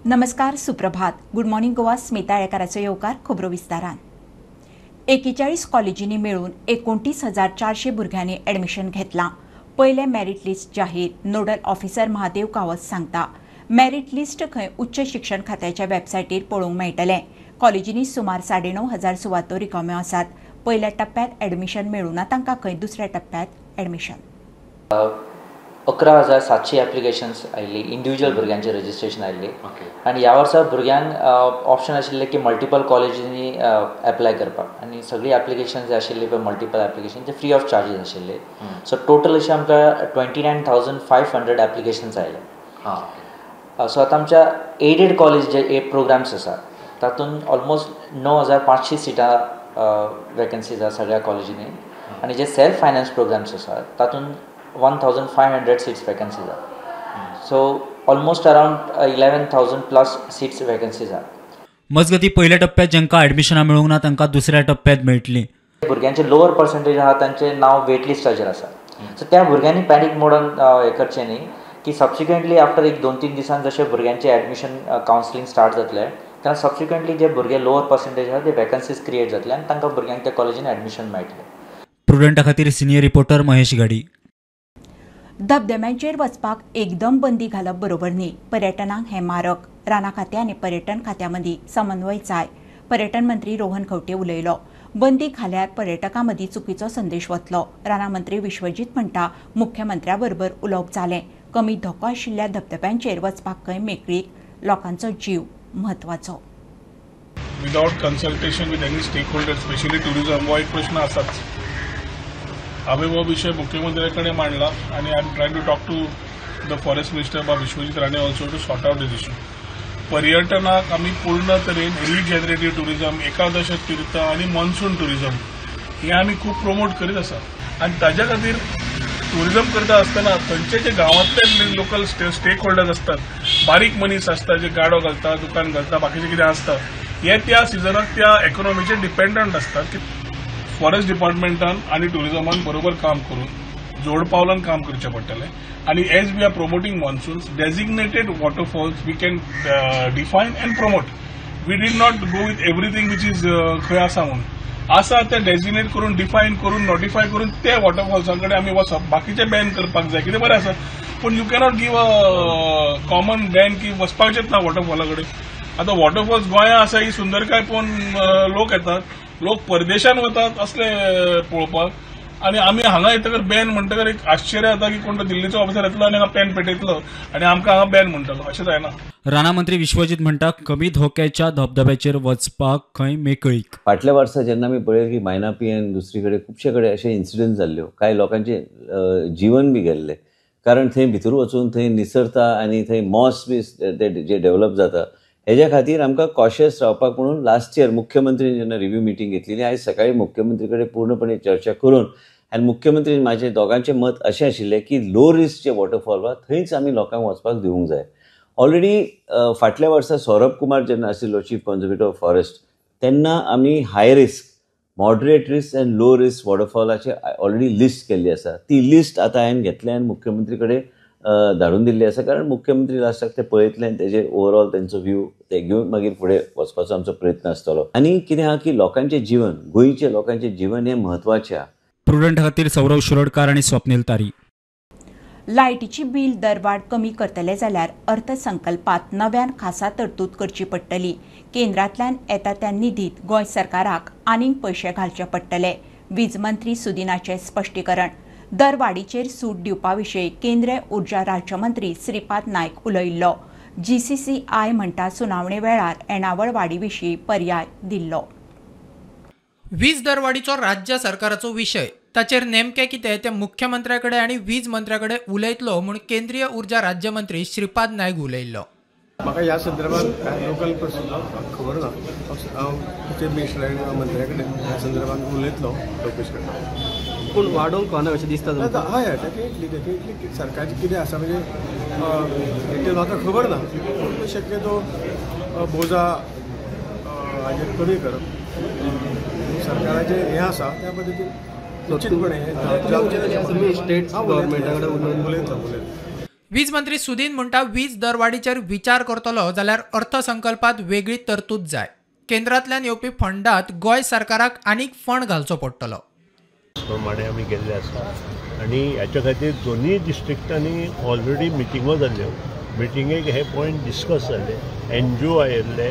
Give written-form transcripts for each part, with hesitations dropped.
नमस्कार, सुप्रभात. Good morning Goa, Smita येळकाराचो येवकार खबरो विस्तारान. 41 कॉलेजींनी मेळून 29,400 भुरग्यांनी ॲडमिशन घेतलां. पयलें मेरीट लिस्ट जाहीर. नोडल ऑफिसर महादेव गांवस सांगता, मेरीट लिस्ट खंय उच्च शिक्षण खात्याच्या वेबसायटीर पळोवंक मेळटलें. कॉलेजींनी सुमार 9,500 सुवातो रिकाम्यो आसात. पयल्या टप्प्यांत ॲडमिशन मेळूं ना तांकां खंय दुसऱ्या टप्प्यांत ॲडमिशन. 11,700 एप्लिकेशन्स आयिल्ली, इंडिविज्युअल भुरग्यांचे रजिस्ट्रेशन आयिल्ली आनी ह्या वर्सा भुरग्यांक ऑप्शन आशिल्लें की मल्टिपल कॉलेजींनी एप्लाय करपाक आनी सगळीं एप्लिकेशन जे आशिल्ली पळय, मल्टिपल एप्लिकेशन, ते फ्री ऑफ चार्जीस आशिल्ले. सो टोटल अशें आमकां 29,500 एप्लिकेशन्स आयले. सो आतां आमच्या एडेड कॉलेज जे प्रोग्राम्स आसा तातूंत ऑलमोस्ट 9,500 सिटां वेकन्सीज आसा सगळ्या कॉलेजींनी आनी जे सेल्फ फायनान्स प्रोग्राम्स आसा तातूंत 1500 seats vacancies are. So almost around 11,000 plus seats vacancies are. मजगती, पयल्या टप्प्यात जांकां ॲडमिशनां मेळूंक ना तांकां दुसऱ्या टप्प्यात मेळटली. भुरग्यांचे लोअर पर्संटेज आहा तांचें नांव वेट लिस्टाचेर आसा. सो त्या भुरग्यांनी पॅनीक मोडान हें करचें न्ही की सबसिक्वंटली आफ्टर एक 2-3 दिसान जशें भुरग्यांचें एडमिशन कावन्सिलींग स्टार्ट जातलें तेन्ना सबसिक्वंटली जे भुरगे लोअर पर्संटेज आहा ते वेकन्सीज क्रिएट जातले आनी तांकां भुरग्यांक त्या कॉलेजीन एडमिशन मेळटलें. प्रुडंटा खातीर सिनियर रिपोर्टर महेश घाडी. धबधब्यांचेर वचपाक एकदम बंदी घालप बरोबर न्ही. पर्यटनाक हें मारक. रानां खातें आनी पर्यटन खात्या मदीं समन्वय जाय, पर्यटन मंत्री रोहन खंवटे उलयलो. बंदी घाल्यार पर्यटकां मदीं चुकीचो संदेश वतलो. रानां मंत्री विश्वजीत म्हणटा, मुख्यमंत्र्या बरोबर उलोवप जालें. कमी धोको आशिल्ल्या धबधब्यांचेर वचपाक खंय मेकळीक. लोकांचो जीव म्हत्वाचो. Without consultation with any stakeholder, specially tourism, हो एक प्रश्न आसाच. हांवें हो विशय मुख्यमंत्र्या कडेन मांडला आनी I am trying to talk to the forest minister बा Vishwajit Rane also to sort out this issue. पर्यटनाक आमी पूर्ण तरेन रिजनरेटीव टुरिझम, एकादश तीर्थ आनी मॉन्सून टुरिझम हें आमी खूब प्रमोट करीत आसा आनी ताज्या खातीर टुरिझम करता आसतना थंयचे जे गांवांतले लोकल स्टेक होल्डर्स आसतात, बारीक मनीस आसता जे गाडो घालता, दुकान घालता, बाकीचें कितें आसता, हे त्या सिजनाक त्या इकॉनॉमीचेर डिपेंडंट आसतात. फॉरेस्ट डिपार्टमेंटान आनी टुरिझमान बरोबर काम करून जोड पावलान काम करचें पडटलें आनी as we are promoting monsoons, designated waterfalls we can define and promote. We did not go with everything which is खंय आसा म्हणून आसा ते डेजिग्नेट करून, डिफायन करून, नोटिफाय करून ते वॉटरफॉल्सां कडेन आमी वचप. बाकीचे बॅन करपाक जाय कितें बरें आसा, पूण you cannot give a common ban की वचपाचेच ना वॉटरफॉला कडेन. आतां वॉटरफॉल्स गोंया आसा ही सुंदरकाय पळोवन लोक येतात, लोक परदेशान वतात असले पळोवपाक आनी आमी हांगा येतकर बॅन म्हणटकर एक आश्चर्य जाता की कोण तो दिल्लीचो ऑफिसर येतलो आनी हांगा पेन पेटयतलो आनी आमकां हांगा बॅन म्हणटलो, अशें जायना. रानां मंत्री विश्वजीत म्हणटा, कमी धोक्याच्या धबधब्याचेर वचपाक खंय मेकळीक. फाटल्या वर्सा जेन्ना आमी पळयलें की मायनापी आनी दुसरी कडेन खुबशे कडेन अशे इन्सिडंट जाल्ल्यो, कांय लोकांचे जीवन बी गेल्लें, कारण थंय भितर वचून थंय निसरता आनी थंय मॉस बी ते जे डेव्हलप जाता. हेज्या खातीर आमकां कॉशियस रावपाक म्हणून लास्ट इयर मुख्यमंत्रीन जेन्ना रिव्यू मिटींग घेतलेली, आयज सकाळी मुख्यमंत्री कडेन पूर्णपणे चर्चा करून आनी मुख्यमंत्री म्हाजें दोगांचें मत अशें आशिल्लें की लो रिस्क जे वॉटरफॉल आहा थंयच आमी लोकांक वचपाक दिवंक जाय. ऑलरेडी फाटल्या वर्सा सौरभ कुमार जेन्ना आशिल्लो चीफ कॉन्जर्वेटर ऑफ फॉरेस्ट तेन्ना आमी high risk, moderate risk आनी लो रिस्क वॉटरफॉलाचे ऑलरेडी लिस्ट केल्ली आसा. ती लिस्ट आतां हांवें घेतल्या आनी मुख्यमंत्री कडेन धाडून दिल्ली आसा, कारण मुख्यमंत्री लास्टाक ते पळयतले आनी तेजेर ओवरऑल तेंचो व्यू ते घेवन मागीर फुडें वचपाचो आमचो प्रयत्न आसतलो. आनी कितें आहा की लोकांचें जीवन, गोंयचे लोकांचें जीवन हें म्हत्वाचें आहा. प्रुडंट खातीर सौरव शिरोडकार आनी स्वप्नील तारी. लायटीची बील दरवाड कमी करतले जाल्यार अर्थसंकल्पात नव्यान खासा तरतूद करची पडटली. केंद्रांतल्यान येता त्या निधीत गोंय सरकाराक आनीक पयशे घालचे पडटले, वीज मंत्री सुदिनाचें स्पश्टीकरण. दरवाडीचेर सूट दिवपा विशीं केंद्रीय उर्जा राज्यमंत्री श्रीपाद नायक उलयिल्लो. जीसीसीआय म्हणटा, सुनावणे वेळार येणावळ वाडी विशीं पर्याय दिल्लो. वीज दरवाडीचो राज्य सरकाराचो विशय, ताचेर नेमकें कितें तें मुख्यमंत्र्या कडेन आनी वीज मंत्र्या कडेन उलयतलो म्हूण केंद्रीय उर्जा राज्यमंत्री श्रीपाद नायक उलयिल्लो. म्हाका ह्या संदर्भात कांय लोकल पर्सन खबर ना, हांव चीफ मिनिस्टर मंत्र्या कडेन ह्या संदर्भात उलयतलो, चवकशी करतलो. पूण वाडोवंक कोना अशें दिसता तुमकां? हय, डेफिनेटली डेफिनेटली सरकारचें कितें आसा म्हणजे डिटेल म्हाका खबर ना, पूण शक्यतो बोजा हाजेर कमी करप सरकाराचें हें आसा त्या पद्दतीन निश्चितपणे स्टेट गव्हर्मेंटा कडेन उलयतलो. वीज मंत्री सुदीन म्हणटा वीज दरवाडीचेर विचार करतलो जाल्यार अर्थसंकल्पात वेगळी तरतूद जाय. केंद्रांतल्यान येवपी फंडात गोंय सरकाराक आनीक फंड घालचो पडटलो. प्रमाणे आमी गेल्ले आसा आनी हाच्या खातीर दोनूय डिस्ट्रिक्टांनी ऑलरेडी मिटिंगो जाल्ल्यो. मिटिंगेक हे पॉयंट डिस्कस जाले. एनजीओ आयिल्ले,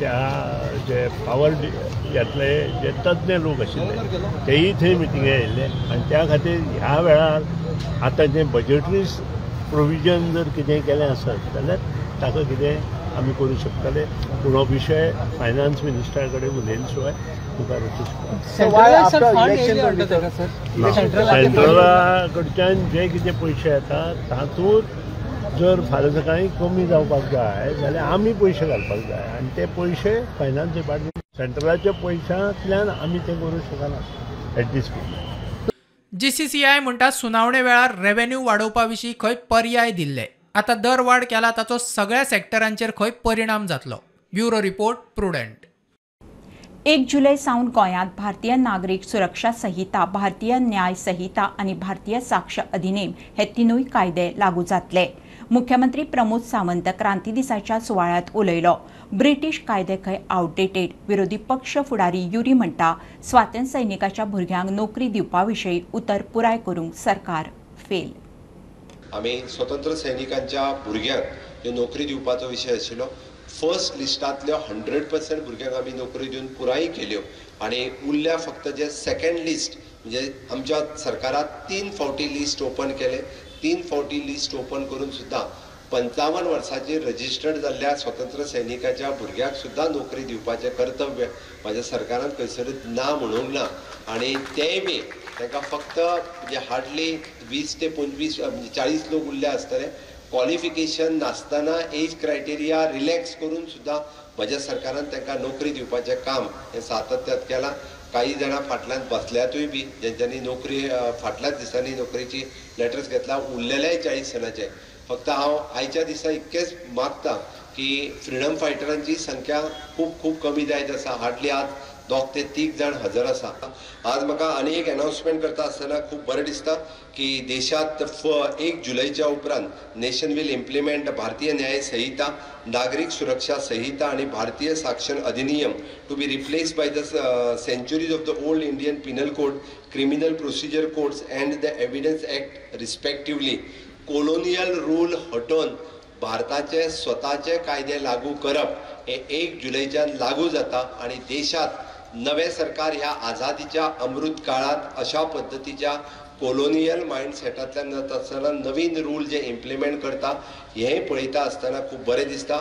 त्या जे पावर यातले जे तज्ञ लोक आशिल्ले तेय थंय मिटिंगे आयिल्ले आनी त्या खातीर ह्या वेळार आतां जें बजेटरी प्रोविजन जर कितें केलें आसत जाल्यार ताका कितें आमी करूं शकतले. पूण हो विशय फायनान्स मिनिस्टरा कडेन उलयले शिवाय मुखार वचूंक शकना. सेंट्रला कडच्यान जे कितें पयशे येता तातूंत जर फाल्यां सकाळीं कमी जावपाक जाय जाल्यार आमी पयशे घालपाक जाय आनी ते पयशे फायनान्स डिपार्टमेंट सेंट्रलाच्या पयशांतल्यान आमी ते करूंक शकना एट दीस पिरियड. जीसीसीआय म्हणटा सुनावणे वेळार रेव्हेन्यू वाडोवपा विशीं खंय पर्याय दिल्ले. आतां दरवाड केला ताचो सगळ्या सेक्टरांचेर खंय परिणाम जातलो. Bureau report, Prudent. 1 जुलय सावन गोंयांत भारतीय नागरीक सुरक्षा संहिता, भारतीय न्याय संहिता आनी भारतीय साक्ष अधिनेम हे तिनूय कायदे लागू जातले. मुख्यमंत्री प्रमोद सावंत क्रांती दिसाच्या सुवाळ्यांत उलयलो. ब्रिटीश कायदे खंय आवटडेटेड. विरोधी पक्ष फुडारी युरी म्हणटा स्वातंत्र्य सैनिकाच्या भुरग्यांक नोकरी दिवपा विशीं उतर पुराय करूंक सरकार फेल. आमी स्वतंत्र सैनिकांच्या भुरग्यांक ह्यो नोकरी दिवपाचो विशय आशिल्लो. फर्स्ट लिस्टांतल्यो 100% भुरग्यांक आमी नोकरी दिवन पुराय केल्यो आनी उरल्या फक्त जे सेकंड लिस्ट, म्हणजे आमच्या सरकारान 3 फावटी लिस्ट ओपन केलें. 3 फावटी लिस्ट ओपन करून सुद्दां 55 वर्सांचेर रजिस्टर्ड जाल्ल्या स्वतंत्र सैनिकाच्या भुरग्यांक सुद्दां नोकरी दिवपाचें कर्तव्य म्हाज्या सरकारान खंयसरूच ना म्हणूंक ना आनी तेंय बी तांकां फक्त म्हणजे हार्डली 20 ते 25 म्हणजे 40 लोक उरले आसतले. क्वॉलिफिकेशन नासतना एज क्रायटेरिया रिलॅक्स करून सुद्दां म्हज्या सरकारान तांकां नोकरी दिवपाचें काम हें सातत्यात केलां. काही जाणां फाटल्यान बसल्यातूय बी जेंच्यांनी नोकरी फाटल्याच दिसांनी नोकरेची लेटर्स घेतला. उरलेलेय 40 जाणांचे. फक्त हांव आयच्या दिसा इतकेंच मागता की फ्रिडम फायटरांची संख्या खूब खूब कमी जायत आसा. हार्डली आज 2 ते 3 जाण हजर आसा. आज म्हाका आनी एक अनाउन्समेंट करता आसतना खूब बरें दिसता की देशांत 1 जुलयच्या उपरांत nation will implement Bharatiya Nyaya Sanhita, Nagarik Suraksha Sanhita आनी Bharatiya Sakshya Adhiniyam to be replace by the centuries of the old Indian penal code, criminal procedure codes and the evidence act respectively. Colonial rule हटोवन भारताचे स्वताचे कायदे लागू करप हे 1 जुलयच्यान लागू जाता आनी देशांत नवें सरकार ह्या आझादीच्या अमृत काळांत अशा पद्दतीच्या कोलोनियल मायंडसेटांतल्यान जाता आसतना नवीन रूल जे इम्प्लिमेंट करता हें पळयता आसतना खूब बरें दिसता.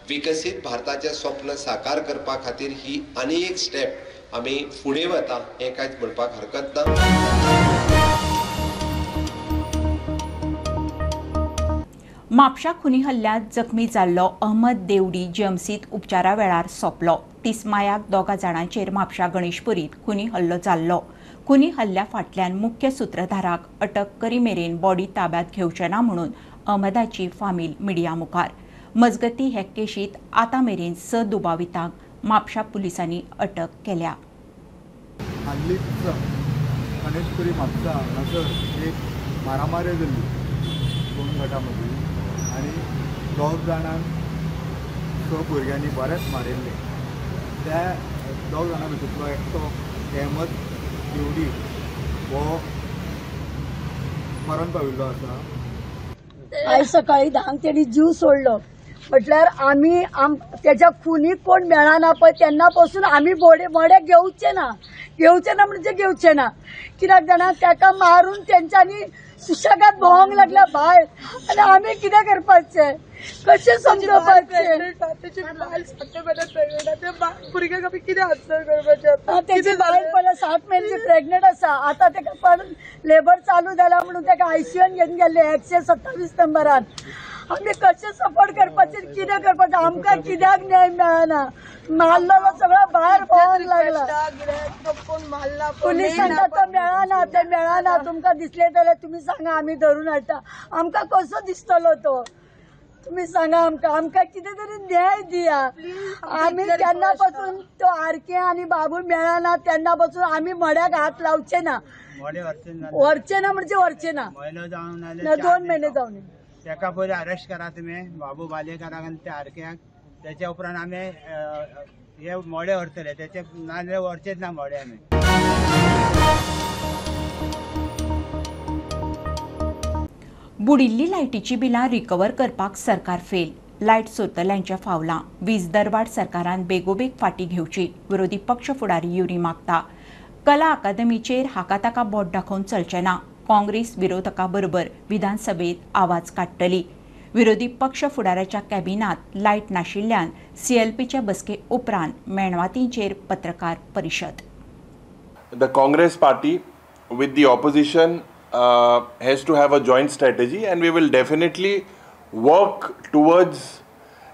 विकसीत भारताचें स्वप्न साकार करपा खातीर ही आनी एक स्टेप आमी फुडें वता हें कांयच म्हणपाक हरकत ना. म्हापशा खुनी हल्ल्यांत जखमी जाल्लो अहमद देवडी जीएमसींत उपचारा वेळार सोंपलो. 30 मायाक 2 जाणांचेर म्हापशा गणेशपुरींत खुनी हल्लो जाल्लो. खुनी हल्ल्या फाटल्यान मुख्य सुत्रधाराक अटक करी मेरेन बॉडी ताब्यांत घेवचे ना म्हणून अहमदाची फामील मिडिया मुखार. मजगती हे केशींत आतां मेरेन 6 दुबावितांक म्हापशा पुलिसांनी अटक केल्या. हालींच गणेशपुरी म्हापसा हांगासर एक मारामारी जाल्ली 2 गटां मदीं आनी 2 जाणांक 6 भुरग्यांनी बरेंच मारिल्लें. त्या 2 जाणां भितूंतलो एकटो अहमद देवडी हो मरण पाविल्लो आसा. आयज सकाळीं 10 तेणी जीव सोडलो. म्हटल्यार आमी तेच्या खुनी कोण मेळना पळय तेन्ना पासून आमी मडें घेवचे ना, घेवचे ना म्हणजे घेवचे ना. कित्याक जाणा तेका मारून तेंच्यांनी सुशेगाद भोंवंक लागल्या भायर आनी आमी कितें करपाचें, कशें समजोवपाचें. तेची बायल पळय 7 म्हयन्याची प्रेग्नंट आसा. आतां तेका पण लेबर चालू जाला म्हणून तेका आयसीयून घेवन गेल्ले 127 नंबरान. आमी कशें सपोर्ट करपाचें, कितें करपाचें, आमकां कित्याक न्याय मेळना. मारलेलो सगळो भायर भोंवंक लागला. पुलिसांक आतां मेळना, ते मेळना. तुमकां दिसले जाल्यार तुमी सांगा, आमी धरून हाडटा. आमकां कसो दिसतलो तो तुमी सांगा आमकां. आमकां कितें तरी न्याय दिया. आमी केन्ना पासून तो आरके आनी बाबू मेळना तेन्ना पासून आमी मड्याक हात लावचे ना, व्हरचे ना म्हणजे व्हरचे ना. 2 म्हयने जावन. ताका पयलीं अरेस्ट करा तुमी, बाबू बालेकाराक आनी त्या आरक्यांक. त्याच्या उपरांत आमी हे मोडे व्हरतले, तेचे नाजाल्यार व्हरचेच ना मोडे आमी. बुडिल्ली लायटीची बिलां रिकवर करपाक सरकार फेल. लायट सोदतल्यांच्या फावलां. वीज दरवाड सरकारान बेगोबेग फाटी घेवची, विरोधी पक्ष फुडारी युरी मागता. कला अकादमीचेर हाका ताका बोट दाखोवन चलचें ना. काँग्रेस विरोधका बरोबर विधानसभेत आवाज काडटली. विरोधी पक्ष फुडाऱ्याच्या कॅबिनात लायट नाशिल्ल्यान सीएलपीच्या बसके उपरांत मेणवातींचेर पत्रकार परिशद. The Congress party with the opposition has to have a joint strategy, and we will definitely work towards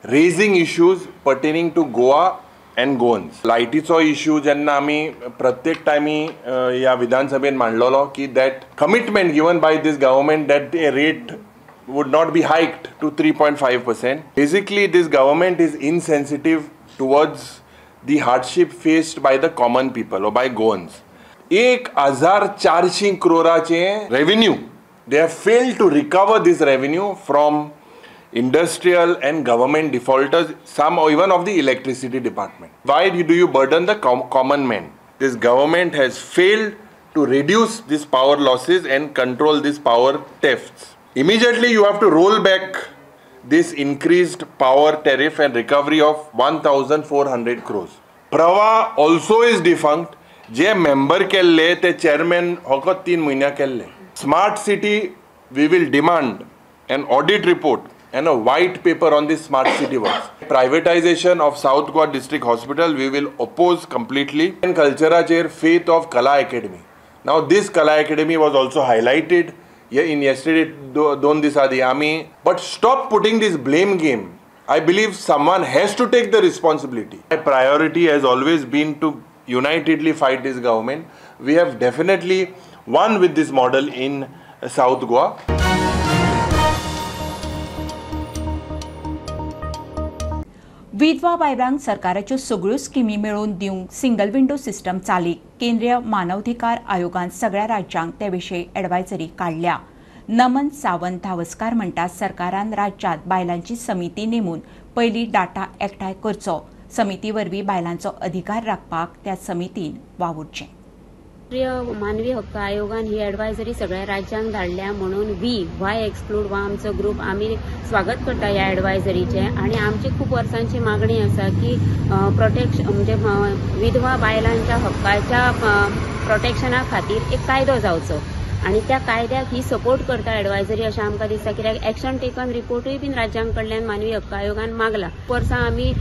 raising issues pertaining to Goa and Goans. लायटीचो issue जेन्ना आमी प्रत्येक टायमी ह्या विधानसभेन मांडलेलो की that commitment given by this government that a rate would not be hiked to 3.5%. Basically, this government is insensitive towards the hardship faced by the common people or by Goans. 1400 क्रोराचे revenue, they have failed to recover this revenue from industrial and government defaulters, some or even of the electricity department. Why do you burden the common man? This government has failed to reduce these power losses and control these power thefts. Immediately you have to roll back this increased power tariff and recovery of 1400 crores. Prava also is defunct. J member kelle te chairman फकत 3 महिन्या केल्ले. Smart city, we will demand an audit report and a white paper on this smart city works. Privatization of South Goa District Hospital we will oppose completely. And culture faith of Kala Academy. Now this Kala Academy was also highlighted in yesterday don disa आमी. But stop putting this blame game. I believe someone has to take the responsibility. My priority has always been to unitedly fight this government. We have definitely won with this model in South Goa. विधवा बायलांक सरकाराच्यो सगळ्यो स्किमी मेळोवन दिवंक single window system चालीक केंद्रीय मानवाधिकार आयोगान सगळ्या राज्यांक ते विशीं एडवायजरी काडल्या. नमन सावंत धावस्कार म्हणटात सरकारान राज्यांत बायलांची समिती नेमून पयलीं डाटा एकठांय करचो. समिती वरवीं बायलांचो अधिकार राखपाक त्या समितीन वावुरचें. राष्ट्रीय मानवी हक्क आयोगान ही एडवायजरी सगळ्या राज्यांक धाडल्या म्हणून we Y exclude वा आमचो ग्रुप आमी स्वागत करता ह्या एडवायजरीचें. आनी आमची खूब वर्सांची मागणी आसा की प्रोटेक्शन म्हणजे विधवा बायलांच्या हक्काच्या प्रोटेक्शना खातीर एक कायदो जावचो आनी त्या कायद्याक ही सपोर्ट करता एडवायजरी अशें आमकां दिसता. कित्याक एक्शन टेकन रिपोर्टूय बीन राज्यां कडल्यान मानवी हक्क आयोगान मागला. वर्सां आमी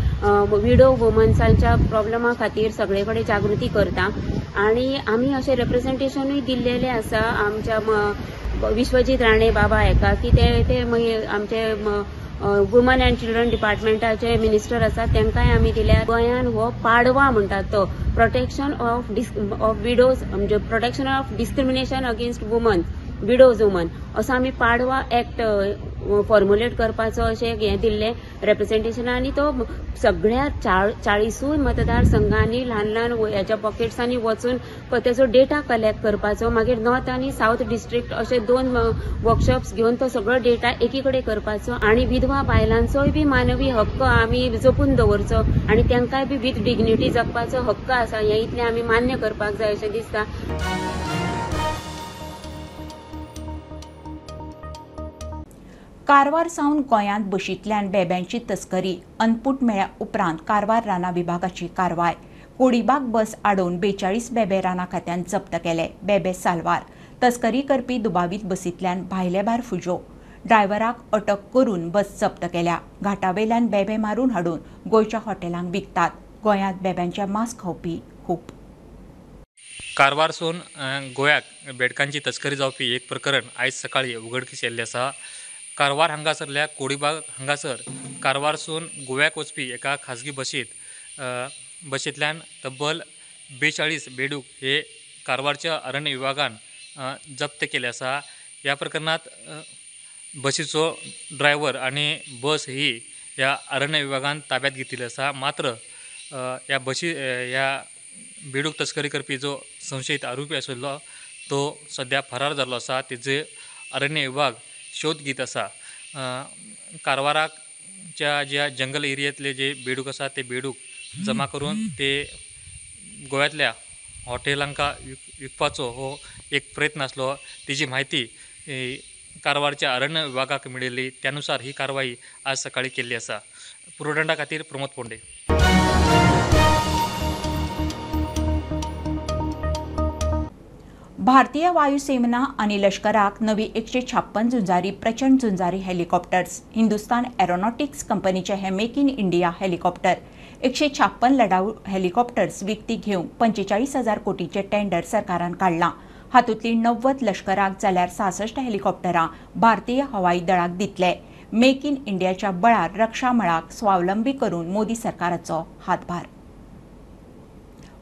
विडो वुमन्सांच्या प्रॉब्लमा खातीर सगळे कडेन जागृती करता आनी आमी अशें रेप्रेझेंटेशनूय दिल्लेलें आसा आमच्या विश्वजीत राणे बाबा हेका की ते मागीर आमचे वुमन अँड चिल्ड्रन डिपार्टमेंटाचे मिनिस्टर आसा तांकांय आमी दिल्या. गोंयान हो पाडवा म्हणटात तो प्रोटेक्शन ऑफ विडोज म्हणजे protection of discrimination against woman widows woman असो आमी पाडवा एक्ट फॉर्मुलेट करपाचो अशें हें दिल्लें रेप्रेझेंटेशन. आनी तो सगळ्या 40 मतदारसंघांनी ल्हान ल्हान ह्याच्या पॉकेट्सांनी वचून तेजो डेटा कलेक्ट करपाचो. मागीर नॉर्थ आनी सावथ डिस्ट्रिक्ट अशे 2 वर्कशॉप्स घेवन तो सगळो डेटा एकी कडेन करपाचो आनी विधवा बायलांचोय बी मानवी हक्क आमी जपून दवरचो आनी तांकांय बी विथ डिग्निटी जगपाचो हक्क आसा हें इतलें आमी मान्य करपाक जाय अशें दिसता. कारवार सावन गोंयांत बशींतल्यान बेब्यांची तस्करी अनपूट मेळ्ळ्या उपरांत कारवार रानां विभागाची कारवाय. कोडीबाग बस आडोवन 42 बेबे रानां खात्यान जप्त केले. बेबे साल्वार तस्करी करपी दुबावीत बसींतल्यान भायले भायर फुजो. ड्रायव्हराक अटक करून बस जप्त केल्या. घाटावेल्यान बेबे मारून हाडून गोंयच्या हॉटेलांक विकतात. गोंयांत बेब्यांचे मांस खावपी खूब. कारवारसून गोव्याक बेडकांची तस्करी जावपी एक प्रकरण आयज सकाळी उघडकीस येयल्लें आसा. कारवार हांगासरल्या कोडीबाग हांगासर कारवारसून गोव्याक वचपी एका खाजगी बशींतल्यान तब्बल 42 बेडूक हे कारवारच्या अरण्य विभागान जप्त केले आसा. ह्या प्रकरणांत बसीचो ड्रायव्हर आनी बस ही ह्या अरण्य विभागान ताब्यात घेतिल्ली आसा. मात्र ह्या बशी ह्या बेडूक तस्करी करपी जो संशयित आरोपी आशिल्लो तो सद्या फरार जाल्लो आसा. तेजे अरण्य विभाग शोध घेत आसा. कारवाराच्या ज्या जंगल एरियेंतले जे बेडूक आसा ते बेडूक जमा करून ते गोव्यांतल्या हॉटेलांका विकपाचो हो एक प्रयत्न आसलो. तेजी म्हायती कारवारच्या अरण्य विभागाक मेळिल्ली, त्यानुसार ही कारवाई आज सकाळी केल्ली आसा. पुरोदंडा खातीर प्रमोद पोंडे. भारतीय वायुसेना आनी लश्कराक नवी 156 झुंजारी प्रचंड झुंजारी हेलिकॉप्टर्स हिंदुस्तान एरोनॉटिक्स कंपनीचे हे मेक इन इंडिया हेलिकॉप्टर 156 लढाऊ हेलिकॉप्टर्स विकती घेवंक 45,000 कोटीचे टेंडर सरकारान काडलां. हातूंतली 90 लश्कराक जाल्यार 66 हेलिकॉप्टरां भारतीय हवाई दळाक दितले. मेक इन इंडियाच्या बळार रक्षा मळाक स्वावलंबी करून मोदी सरकाराचो हातभार.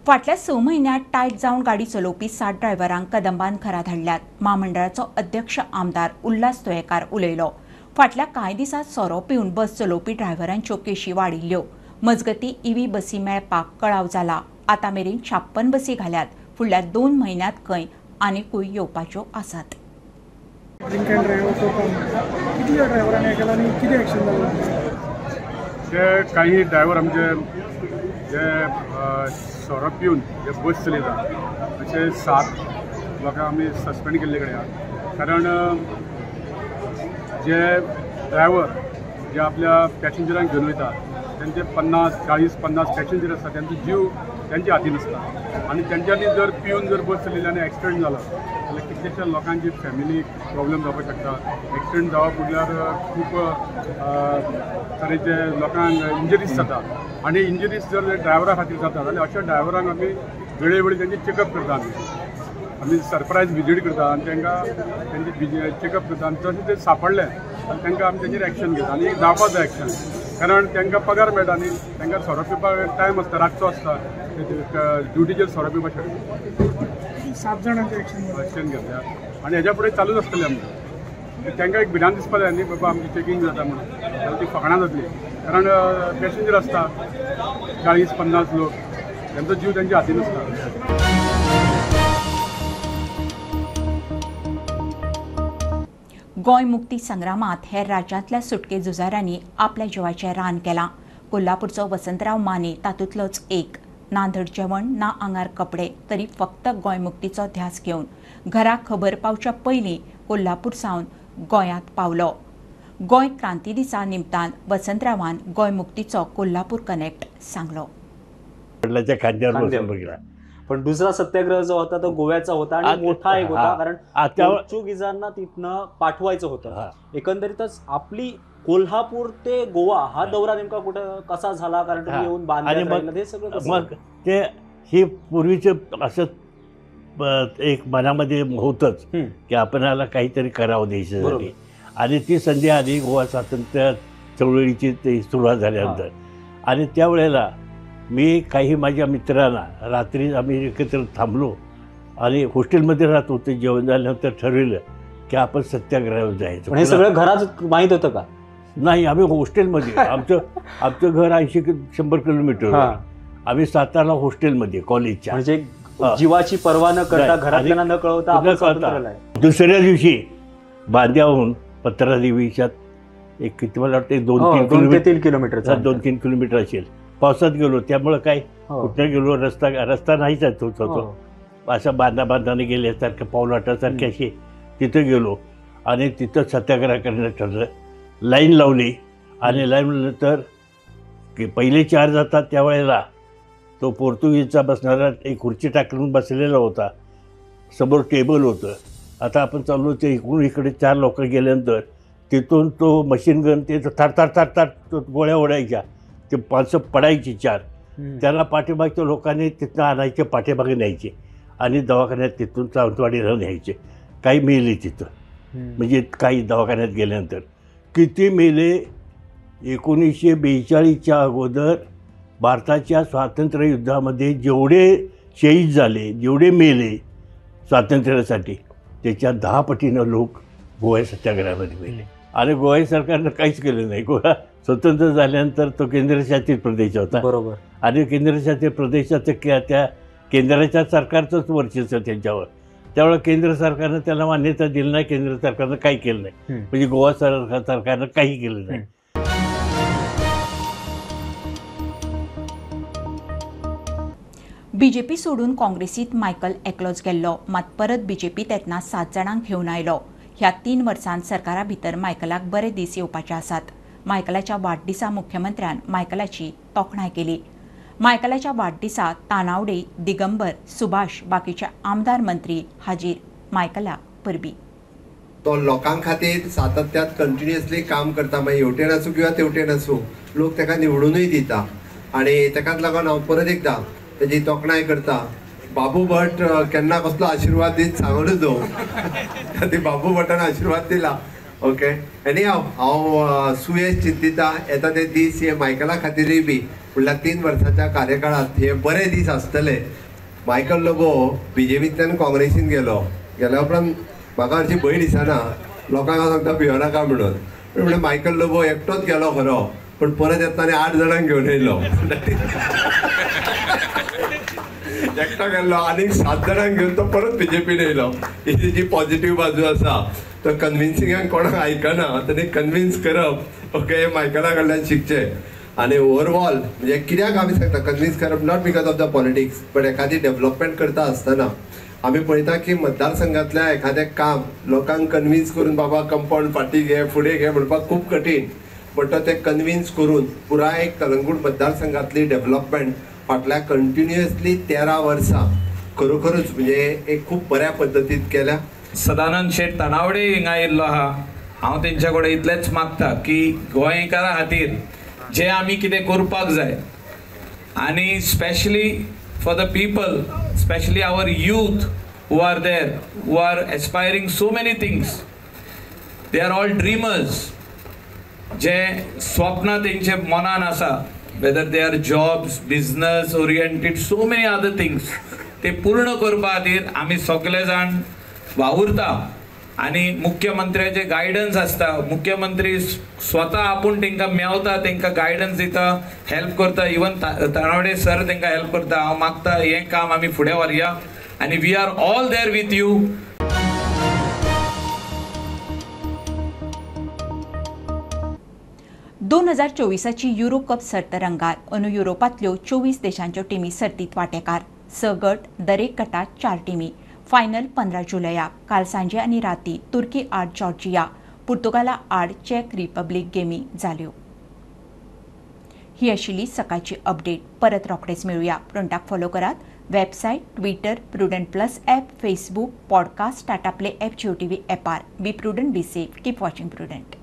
फाटल्या 6 म्हयन्यांत टायट जावन गाडी चलोवपी 60 ड्रायव्हरांक कदंबान घरा धाडल्यात. म्हामंडळाचो अध्यक्ष आमदार उल्हास तोयेकार उलयलो. फाटल्या कांय दिसांत सोरो पिवन बस चलोवपी ड्रायव्हरांच्यो केशी वाडिल्ल्यो. मजगतीं इव्ही बसी मेळपाक कळाव जाला. आतां मेरेन 56 बसी घाल्यात. फुडल्या 2 म्हयन्यांत खंय आनिकूय येवपाच्यो आसात. काही ड्रायव्हर आमचे जे सोरो पिवन जे बस चलयता अशे 7 लोकांक आमी सस्पेंड केल्ले कडेन आहा. कारण जे ड्रायव्हर जे आपल्या पॅसेंजरांक घेवन वयता तेंचे 50, 40, 50 पॅसेंजर आसता, तेंचो जीव तेंच्या हातीन आसता आनी तेंच्यांनी जर पिवन जर बस चलयली आनी एक्सिडंट जालो जाल्यार कितलेशा लोकांची फॅमिली प्रॉब्लम जावपाक शकता. एक्सिडंट जावप म्हणल्यार खूब तरेचे लोकांक इंजरीज जाता आनी इंजरीज जर ड्रायव्हरा खातीर जाता जाल्यार अशा ड्रायव्हरांक आमी वेळेवेळी तेंचे चॅकअप करता. आमी सरप्रायज विजीट करता आनी तांकां तेंचे चॅकअप करता आनी तशें ते सांपडले आनी तांकां आमी तेंचेर एक्शन घेता आनी एक जावपाक जाय एक्शन, कारण तांकां पगार मेळटा न्ही, तांकां सोरो पिवपाक टायम आसता, रातचो आसता, ड्युटीचेर सोरो पिवपाक शकता. 7 जाणांचे एक्शन घेतल्या आनी हेज्या फुडें चालूच आसतलें आमचें. तांकां एक भिरांत दिसपाक जाय न्ही, बाबा आमची चॅकींग जाता म्हणून, जाल्यार ती फकाणां जातली. कारण पॅसेंजर आसता 40, 50 लोक, तेंचो जीव तेंच्या हातीन आसता. गोंय मुक्ती संग्रामात हेर राज्यांतल्या सुटके झुजाऱ्यांनी आपल्या जिवाचें रान केलां. कोल्हापूरचो वसंतराव माने तातूंतलोच एक. ना धड जेवण ना आंगार कपडे, तरी फक्त गोंय मुक्तीचो ध्यास घेवन घरा खबर पावच्या पयलीं कोल्हापूर सावन गोंयांत पावलो. गोंय क्रांती दिसा निमतान वसंतरावान गोंय मुक्तीचो कोल्हापूर कनेक्ट सांगलो. पण दुसरा सत्याग्रह जो होता तो गोव्याचा होता आणि मोठा एक होता, कारण पोर्चुगीजांना तिथनं पाठवायचं होतं. एकंदरीतच आपली कोल्हापूर ते गोवा हा दौरा नेमका कुठं कसा झाला, कारण तुम्ही येऊन बांधलं हे सगळं, मग ते हे पूर्वीचं असं एक मनामध्ये होतंच की आपणाला काहीतरी करावं देशासाठी, आणि ती संधी आली गोवा स्वातंत्र्य चळवळीची ते सुरुवात झाल्यानंतर. आणि त्यावेळेला मी काही माझ्या मित्रांना रात्री आम्ही एकत्र थांबलो आणि हॉस्टेलमध्ये राहत होते. जेवण झाल्यानंतर ठरवलं की आपण सत्याग्रहावर जायचं. हे सगळं घरात माहीत होतं का? नाही, आम्ही हॉस्टेलमध्ये, आमचं आमचं घर 80 100 किलोमीटर, आम्ही सातारला हॉस्टेलमध्ये कॉलेजच्या, म्हणजे जीवाची पर्वा न करता, घरातल्यांना न कळवता न कळता. दुसऱ्या दिवशी बांद्याहून पत्रादेवीच्या एक किती मला वाटतं 2-3 किलोमीटर, 2-3 किलोमीटर असेल. पावसात गेलो त्यामुळं काय कुठं गेलो, रस्ता रस्ता नाहीच आहे तो, असा बांधा बांधाने गेल्यासारखं पाऊलवाटासारखी अशी तिथं गेलो आणि तिथं सत्याग्रह करण्यात ठरलं. लाईन लावली आणि लाईन नंतर की पहिले 4 जातात त्यावेळेला तो पोर्तुगीजचा बसणारा एक खुर्ची टाकून बसलेला होता, समोर टेबल होतं. आता आपण चाललो ते इकडून इकडे 4 लोक गेल्यानंतर तिथून तो मशीन गन ते थार थार थार थार गोळ्या ओढायच्या, ते माणसं पडायची 4, त्यांना पाठीमागच्या लोकांनी तिथनं आणायचे, पाठीमागे न्यायचे आणि दवाखान्यात तिथून सावंतवाडीला न्यायचे. काही मेले तिथं, म्हणजे काही दवाखान्यात गेल्यानंतर किती मेले. 1942च्या अगोदर भारताच्या स्वातंत्र्य युद्धामध्ये जेवढे शहीद झाले, जेवढे मेले स्वातंत्र्यासाठी, त्याच्या 10 पटीनं लोक गोवा सत्याग्रहामध्ये मेले. आणि गोवा सरकारनं काहीच केलं नाही. गोवा स्वतंत्र झाल्यानंतर तो केंद्रशासित प्रदेश होता, बरोबर, आणि केंद्रशासित प्रदेशाचं त्या केंद्राच्या सरकारचंच वर्चस्व त्यांच्यावर, त्यावेळेला केंद्र सरकारनं त्याला मान्यता दिली नाही, केंद्र सरकारनं काही केलं नाही, म्हणजे गोवा सरकारनं काही केलं नाही. बीजेपी सोडून काँग्रेसीत मायकल एकलोच गेल्लो, मात परत बीजेपीत येतना 7 जाणांक घेवन आयलो. ह्या 3 वर्सांत सरकारा भितर मायकलाक बरे दीस येवपाचे आसात. मायकलाच्या वाडदिसा मुख्यमंत्र्यान मायकलाची तोखणाय केली. मायकलाच्या वाडदिसा तानावडे, दिगंबर, सुभाष बाकीचे आमदार मंत्री हाजीर. मायकलाक परबी. तो लोकां खातीर सातत्यात कंटिन्युअसली काम करता, मागीर हेवटेन आसूं किंवा तेवटेन आसूं, लोक ताका निवडूनय दिता आनी ताकाच लागून हांव परत एकदां तेजी तोखणाय करता. बाबू भट केन्ना कसलो आशिर्वाद दीत सांगूनच दो, ती बाबू भटान आशिर्वाद दिला. ओके, आनी हांव सुयेश चिंतिता येता ते दीस हे मायकला खातीरूय बी फुडल्या 3 वर्साच्या कार्यकाळांत हे बरे दीस आसतले. मायकल लोबो बीजेपींतल्यान काँग्रेसीन गेलो, गेल्या उपरांत म्हाका हरशीं भंय दिसना, लोकांक हांव सांगता भियोनाका म्हणून, पूण म्हणल्यार मायकल लोबो एकटोच गेलो खरो, पूण परत येतना आनी 8 जाणांक घेवन येयलो. एकटो गेल्लो आनीक 7 जाणांक घेवन तो परत बीजेपीन येयलो. ही जी पॉझिटिव्ह बाजू आसा, तो कन्विन्सिंगाक कोणाक आयकना, ताणें कन्विन्स करप ओके मायकला कडल्यान शिकचें. आनी ओवरऑल म्हणजे कित्याक आमी सांगता कन्विन्स करप, not because of the politics, but एखादी डेवलपमेंट करता आसतना आमी पळयता की मतदारसंघातल्या एखादें काम लोकांक कन्विन्स करून बाबा कंपाउंड फाटीं घे फुडें घे म्हणपाक खूब कठीण, बट तो ते कन्विन्स करून पुराय कलंगूट मतदारसंघातली डेवलपमेंट फाटल्या कंटिन्युअसली 13 वर्सां खरोखरूच म्हणजे एक खूब बऱ्या पद्दतीन केल्या. सदानंद शेट तानावडे हिंगा आयिल्लो आहा, हांव तेंच्या कडेन इतलेंच मागता की गोंयकारां खातीर जे आमी कितें करपाक जाय आनी specially for the people, specially our youth who are there, who are aspiring so many things, they are all dreamers, जे स्वप्न तेंचे मनान आसा, whether they are jobs, business oriented, so many other things, ते पूर्ण करपा खातीर आमी सगळे जाण वावुरता आनी मुख्यमंत्र्याचे गायडन्स आसता. मुख्यमंत्री स्वता आपूण तांकां मेवता, तांकां गायडन्स दिता, हेल्प करता, इवन तानावडे सर तांकां हेल्प करता. हांव मागता हें काम आमी फुडें व्हरया आनी we are all there with you. दोन 2024ची युरो कप सर्त रंगार. अंदू युरोपांतल्यो 24 देशांच्यो टिमी सर्तींत वांटेकार. 6 गट, दरेक गटात 4 टिमी. फायनल 15 जुलयाक. काल सांजे आनी राती तुर्की आड जॉर्जिया, पुर्तुगाला आड चेक रिपब्लीक गेमी जाल्यो. ही आशिल्ली सकाळची अपडेट. परत रोखडेच मेळुया. प्रुडंटाक फॉलो करात website, Twitter, Prudent plus app, Facebook, podcast, Tata Play app, Jio TV ॲपार. Be prudent, be safe, keep watching Prudent.